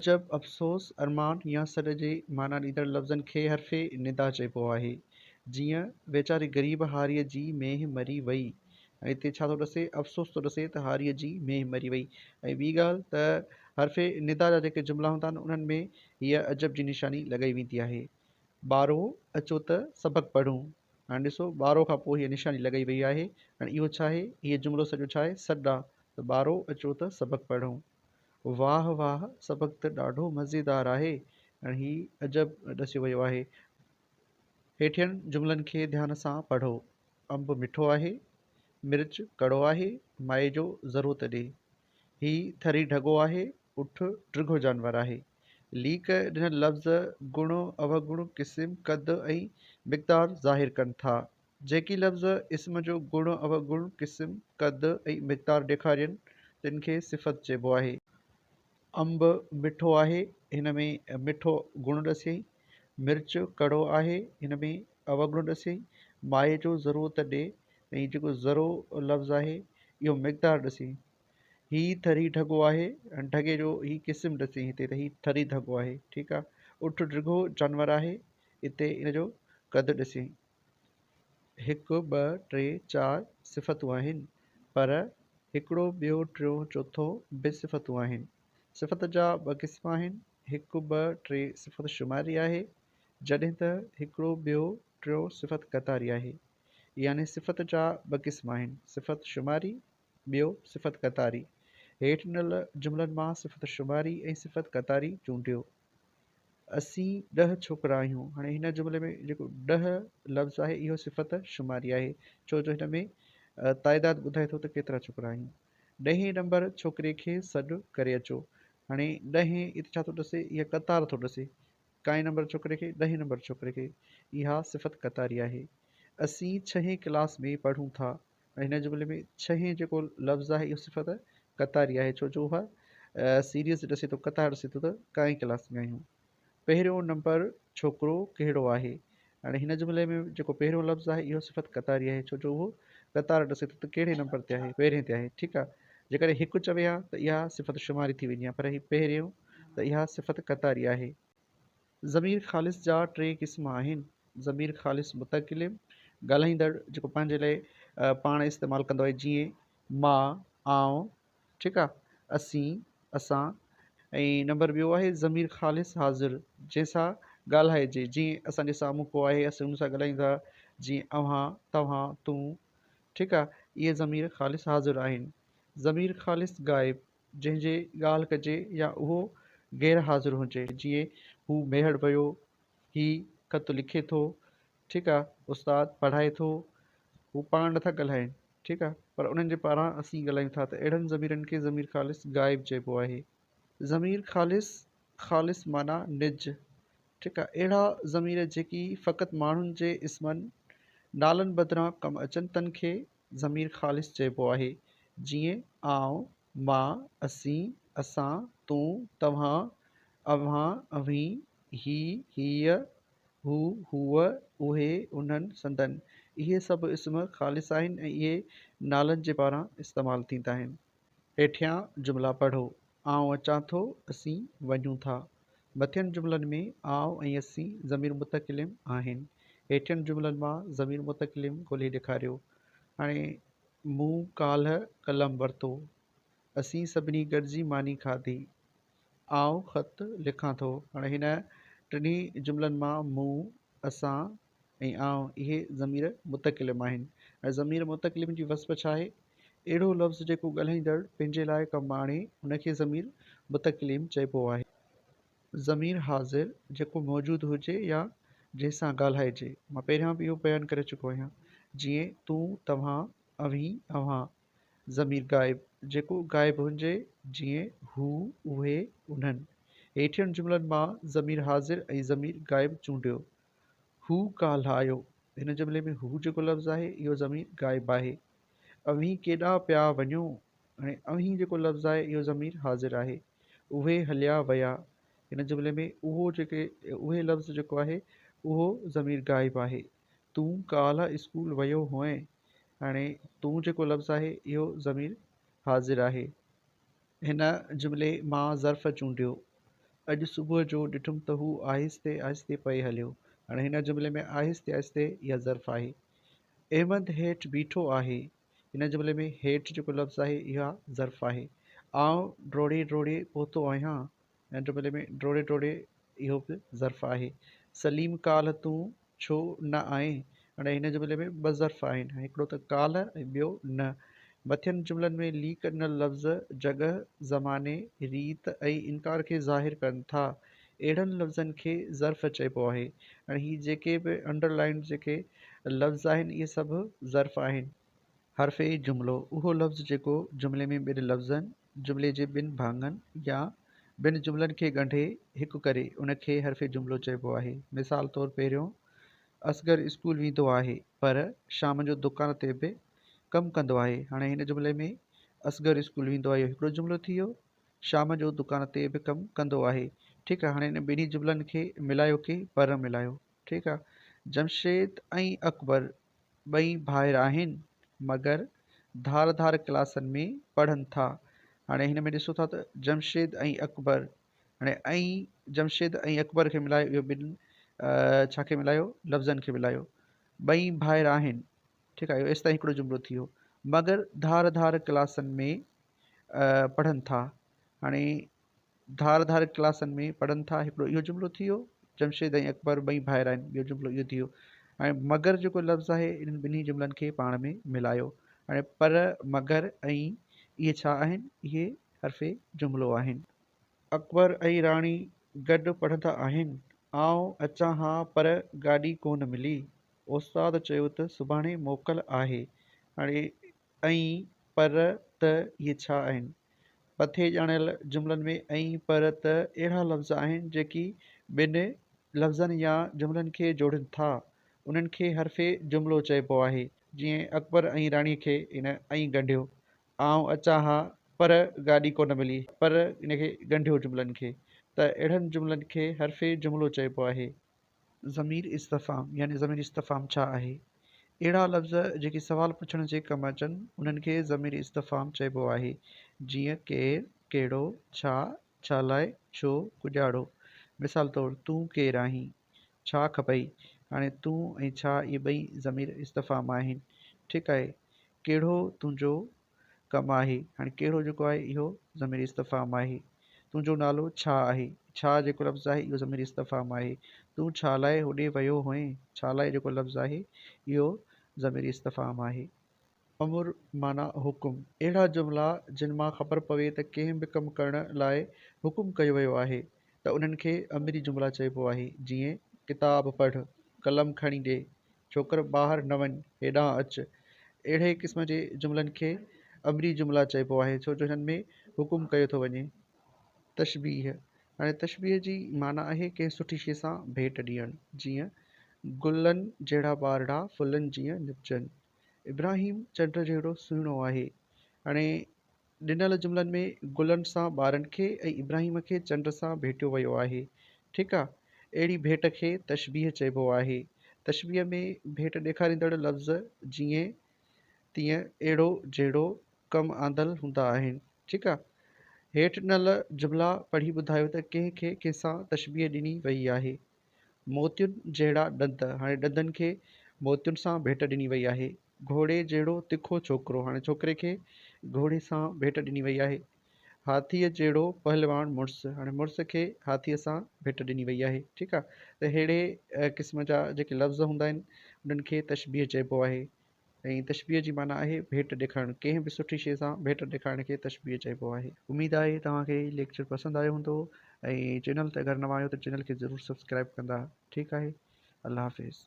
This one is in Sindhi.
عجب، افسوس، ارمان يا سڏ جي معنيٰ ڏيندڙ لفظن کي حرف ندا چئبو آهي. جيئن، ويچاري غريب هاريء جي مينهن مري وئي. ۽ هتي ڇا ٿو ڏسي؟ افسوس ٿو ڏسي ته هاريء جي مينهن مري وئي. ۽ ٻي ڳالهه ته حرف ندا جا جيڪي جملا هوندا آهن، انهن ۾ هيء عجب جي نشاني لڳائي ويندي آهي. ٻارو، اچو ته سبق پڙهون. هاڻي ڏسو، ٻارو کان پوء هيء نشاني لڳائي وئي آهي. هاڻي اهو ڇا آهي؟ هيء جملو سڄو ڇا آهي؟ سڏ آ ته ٻارو، اچو ته سبق پڙهون. واهه واهه سبق ته ڏاڍو مزيدار آهي. هاڻي هي عجب ڏسيو ويو آهي. هيٺين جملن کي ڌيان سان پڙهو. انب مٺو آهي. مرچ ڪڙو آهي. مائي جو ذرو ته ڏي. هي ٿري ڍڳو آهي. اٺ ڊگهو جانور آهي. ليڪ ڏنل لفظ گڻ، اوگڻ، قسم، قد ۽ مقدار ظاهر ڪن ٿا. جيڪي لفظ اسم جو گڻ، اوگڻ، قسم، قد ۽ مقدار ڏيکارين، تن کي صفت چئبو آهي. انب مٺو آهي، هن ۾ مٺو گڻ ڏسيائين. مرچ ڪڙو آهي، هن ۾ اوگڻ ڏسيائين. مائي جو ذرو ته ڏي ۽ جيڪو ذرو لفظ آهي، اهو مقدار ڏسيائين. هي ٿري ڍڳو آهي، ڍڳي جو هي قسم ڏسيائين هتي ته هي ٿري ڍڳو آهي، ٺيڪ آهي. اٺ ڊگهو جانور آهي، اتي ان جو قد ڏسيائين. هڪ، ٻه، ٽي، چار صفتون آهن، پر هڪڙو، ٻيو، ٽيون، چوٿون به صفتون آهن. صفت جا ٻه قسم آهن، هڪ، ٻه، ٽي صفت شماري آهي، جڏهن ته هڪڙو، ٻيو، ٽيون صفت قطاري آهي. يعني صفت جا ٻه قسم آهن، صفت شماري، ٻيو صفت قطاري. هيٺ ڏنل جملن مان صفت شماري ۽ صفت قطاري چونڊيو. اسين ڏهه ڇوڪرا آهيون. هاڻي هن جملي ۾ جيڪو ڏهه لفظ آهي اهو صفت شماري آهي ڇو جو هن ۾ تعداد ٻڌائي ٿو ته ڪيترا ڇوڪرا آهيون. ڏهين نمبر ڇوڪري کي سڏ ڪري اچو. هاڻي ڏهين هتي ڇا ٿو ڏسي اها قطار ٿو ڏسي. ڪائين نمبر ڇوڪري کي ڏهين نمبر ڇوڪري کي اها صفت قطاري آهي. اسين ڇهين ڪلاس ۾ پڙهون ٿا. ۽ هن جملي ۾ ڇهين جيڪو لفظ آهي اهو صفت قطاري آهي ڇو جو اها سيريز ڏسي ٿو قطار ڏسي ٿو ته ڪائين ڪلاس ۾ آهيون. پهريون نمبر ڇوڪرو ڪهڙو آهي؟ هاڻي هن جملي ۾ جيڪو پهريون لفظ آهي اهو صفت قطاري آهي ڇو جو اهو قطار ڏسي ٿو ته ڪهڙي نمبر تي آهي پهرين تي آهي ٺيڪ آهي جيڪڏهن هڪ چوي ها ته اها صفت شماري ٿي وڃي ها پر هي پهريون ته اها صفت قطاري آهي. ضمير خالص جا ٽي قسم آهن، ضمير خالص متڪلم، ڳالهائيندڙ، جيڪو پنهنجي لاء پاڻ استعمال ڪندو آهي، جيئن، مان، آئون، ٺيڪ آ، اسين، اسان، ۽ نمبر ٻيو آهي ضمير خالص حاضر، جنهن سان ڳالهائجي، جيئن اسان جي سامهون ڪو آهي اسين ان سان ڳالهايون ٿا، جيئن اوهان، توهان، تون، ٺيڪ آ، اهي ضمير خالص حاضر آهن. ضمير خالص غائب، جنهن جي ڳالهه ڪجي يا اهو غير حاضر هجي، جيئن هو ميهڙ ويو، هي خط لکي ٿو، ٺيڪ آ، استاد پڙهائي ٿو، هو پاڻ نٿا ڳالهائين، ٺيڪ آ، پر انهن جي پاران اسين ڳالهايون ٿا ته اهڙن ضميرن کي ضمير خالص غائب چئبو آهي. ضمير خالص، خالص معنيٰ نج، ٺيڪ آ، اهڙا ضمير جيڪي فقط ماڻهن جي اسمن، نالن بدران ڪم اچن تن کي ضمير خالص چئبو آهي، جيئن، آئون، مان، اسين، اسان، تون، توهان، اوهان، اوهين، هي، هيء، هو، هوء، اهي، انهن، سندن. اهي سڀ اسم خالص آهن ۽ اهي نالن جي پاران استعمال ٿيندا آهن. هيٺيان جملا پڙهو، آئون اچان ٿو، اسين وڃون ٿا. مٿين جملن ۾ آئون ۽ اسين ضمير متڪلم آهن. هيٺين جملن مان ضمير متڪلم ڳولي ڏيکاريو. هاڻي مون ڪالهه قلم ورتو. اسين سڀني گڏجي ماني کاڌي. آئون خط لکان ٿو. هاڻي هن ٽنهي جملن مان مون، اسان ۽ آئون اهي ضمير متڪلم آهن ۽ ضمير متڪلم جي وصف ڇا آهي؟ اهڙو لفظ جيڪو ڳالهائيندڙ پنهنجي لاء ڪم آڻي ان کي ضمير متڪلم چئبو آهي. ضمير حاضر جيڪو موجود هجي يا جنهن سان ڳالهائجي. مان پهريان به اهو بيان ڪري چڪو آهيان. جيئن، تون، توهان، اوهين، اوهان. ضمير غائب جيڪو غائب هجي جيئن، هو، اهي، انهن. هيٺين جملن مان ضمير حاضر ۽ ضمير غائب چونڊيو. هو ڪالهه آيو. هن جملي ۾ هو جيڪو لفظ آهي اهو ضمير غائب آهي. اوهين ڪيڏانهن پيا وڃو؟ هاڻي اوهين جيڪو لفظ آهي اهو ضمير حاضر آهي. اهي هليا ويا. هن جملي ۾ اهو جيڪي اهي لفظ جيڪو آهي اهو ضمير غائب آهي. تون ڪالهه اسڪول ويو هئين. هاڻي تون جيڪو لفظ آهي اهو ضمير حاضر آهي. هن جملي مان ظرف چونڊيو. اڄ صبح جو ڏٺم ته هو آهستي آهستي پئي هليو. هاڻي هن جملي ۾ آهستي آهستي اها ظرف آهي. احمد هيٺ بيٺو آهي. هن جملي ۾ هيٺ جيڪو لفظ آهي اها ظرف آهي. آئون ڊوڙي ڊوڙي پهتو آهيان. هن جملي ۾ ڊوڙي ڊوڙي اهو به ظرف آهي. سليم ڪالهه تون ڇو نه آئين؟ هاڻي هن جملي ۾ ٻه ظرف آهن، هڪڙو ته ڪالهه ۽ ٻيو نه. مٿين جملن ۾ ليڪ ڏنل لفظ جڳهه، زماني، ريت ۽ انڪار کي ظاهر ڪن ٿا. اهڙن لفظن کي ظرف چئبو آهي. هاڻي هي جيڪي به انڊر لائينڊ جيڪي لفظ آهن اهي سڀ ظرف آهن. حرف جملو، اهو لفظ جيڪو جملي ۾ ٻن لفظن، جملي جي ٻن ڀاڱن يا ٻن جملن کي ڳنڍي هڪ ڪري، ان کي حرف جملو چئبو آهي. مثال طور پهريون، اصغر اسڪول ويندو آهي، پر شام جو دڪان تي به ڪم ڪندو آهي. هاڻي هن جملي ۾ اصغر اسڪول ويندو آهي اهو هڪڙو جملو ٿي ويو، شام جو دڪان تي به ڪم ڪندو آهي. ٺيڪ آهي، هاڻي هن ٻنهي جملن کي ملايو ڪي پر ملايو. ٺيڪ آهي، جمشيد ۽ اڪبر ٻئي ڀائر آهن، مگر ڌار ڌار ڪلاسن ۾ پڙهن ٿا. هاڻي هن ۾ ڏسو ٿا ته جمشيد ۽ اڪبر، هاڻي ۽ جمشيد ۽ اڪبر کي ملايو، اهو ٻن ڇا کي ملايو؟ لفظن کي ملايو. ٻئي ڀائر آهن، ٺيڪ آهي، اهو ايستائين هڪڙو جملو ٿي ويو. مگر ڌار ڌار ڪلاسن ۾ پڙهن ٿا. هاڻي ڌار ڌار ڪلاسن ۾ پڙهن ٿا هڪڙو اهو جملو ٿي ويو. جمشيد ۽ اڪبر ٻئي ڀائر آهن، ٻيو جملو اهو ٿي ويو. هاڻي مگر جيڪو لفظ آهي انهن ٻنهي جملن کي پاڻ ۾ ملايو. هاڻي پر، مگر ۽ اهي ڇا آهن؟ اهي حرف جملو آهن. اڪبر ۽ راڻي گڏ پڙهندا آهن. آئون اچان ها پر گاڏي ڪونه ملي. استاد چيو ته سڀاڻي موڪل آهي. هاڻي ۽ پر ته اهي ڇا آهن؟ مٿي ڄاڻايل جملن ۾ ۽ پر ته اهڙا لفظ آهن جيڪي ٻن لفظن يا جملن کي جوڙين ٿا. انهن کي حرف جملو چئبو آهي. جيئن اڪبر ۽ راڻي کي هن ۽ ڳنڍيو. آئون اچان ها پر گاڏي ڪونه ملي. پر ان کي ڳنڍيو جملن کي ته اهڙن جملن کي حرف جملو چئبو آهي. ضمير استفهام يعني ضمير استفهام ڇا آهي؟ اهڙا لفظ جيڪي سوال پڇڻ جي ڪم اچن، انهن کي ضمير استفهام چئبو آهي، جيئن ڪير، ڪهڙو، ڇا، ڇا لاء، ڇو، ڪڄاڙو. مثال طور، تون ڪير آهين؟ ڇا کپئي؟ هاڻي تون ۽ ڇا اهي ٻئي ضمير استفهام آهن. ٺيڪ آهي. ڪهڙو تنهنجو ڪم آهي؟ هاڻي ڪهڙو جيڪو آهي اهو ضمير استفهام آهي. تنهنجو نالو ڇا آهي؟ ڇا جيڪو لفظ آهي اهو ضمير استفهام آهي. تون ڇا لاء هوڏي ويو هئين؟ ڇا لاء جيڪو لفظ آهي اهو ضمير استفهام آهي. امر معنيٰ حڪم، اهڙا جملا جن مان خبر پوي ته ڪنهن به ڪم ڪرڻ لاء حڪم ڪيو ويو آهي ته انهن کي امري جملا چئبو آهي، جيئن، ڪتاب پڙهه، قلم کڻي ڏي، ڇوڪر ٻاهر نه وڃ، هيڏانهن اچ. اهڙي قسم جي جملن کي امري جملا چئبو آهي، ڇو جو هنن ۾ حڪم ڪيو ٿو وڃي. تشبيهه، هاڻي تشبيهه جي معنيٰ آهي ڪنهن سٺي شيء سان ڀيٽ ڏيڻ، جيئن، گلن جهڙا ٻارڙا ڦلن جيئن نپجن. ابراهيم چنڊ جهڙو سهڻو آهي. هاڻي ڏنل جملن ۾ گلن سان ٻارن کي ۽ ابراهيم کي چنڊ سان ڀيٽيو ويو آهي. ٺيڪ آ. اهڙي ڀيٽ کي تشبيهه چئبو آهي. تشبيهه ۾ ڀيٽ ڏيکاريندڙ لفظ جيئن، تيئن، اهڙو، جهڙو ڪم آندل هوندا آهن. ٺيڪ آ. هيٺ ڏنل جملا پڙهي ٻڌايو ته ڪنهن کي ڪنهن سان تشبيهه ڏني وئي آهي. موتين جهڙا ڏند، هاڻي ڏندن کي موتين سان ڀيٽ ڏني وئي آهي. گهوڙي جهڙو تکو ڇوڪرو، هاڻي ڇوڪري کي گهوڙي سان ڀيٽ ڏني وئي آهي. هاٿيء جهڙو پهلواڻ مڙس، هاڻي مڙس کي هاٿيء سان ڀيٽ ڏني وئي آهي. ٺيڪ آ ته ههڙي قسم جا جيڪي لفظ هوندا آهن انهن کي تشبيهه چئبو آهي. ۽ تشبيهه جي معنيٰ آهي ڀيٽ ڏيکارڻ، ڪنهن به سٺي شيء سان ڀيٽ ڏيکارڻ کي تشبيهه چئبو آهي. اميد آهي توهان کي هي ليڪچر پسند آيو هوندو ۽ چينل تي اگر نوان آهيو ته چينل کي ضرور سبسڪرائب ڪندا. ٺيڪ آهي الله حافظ.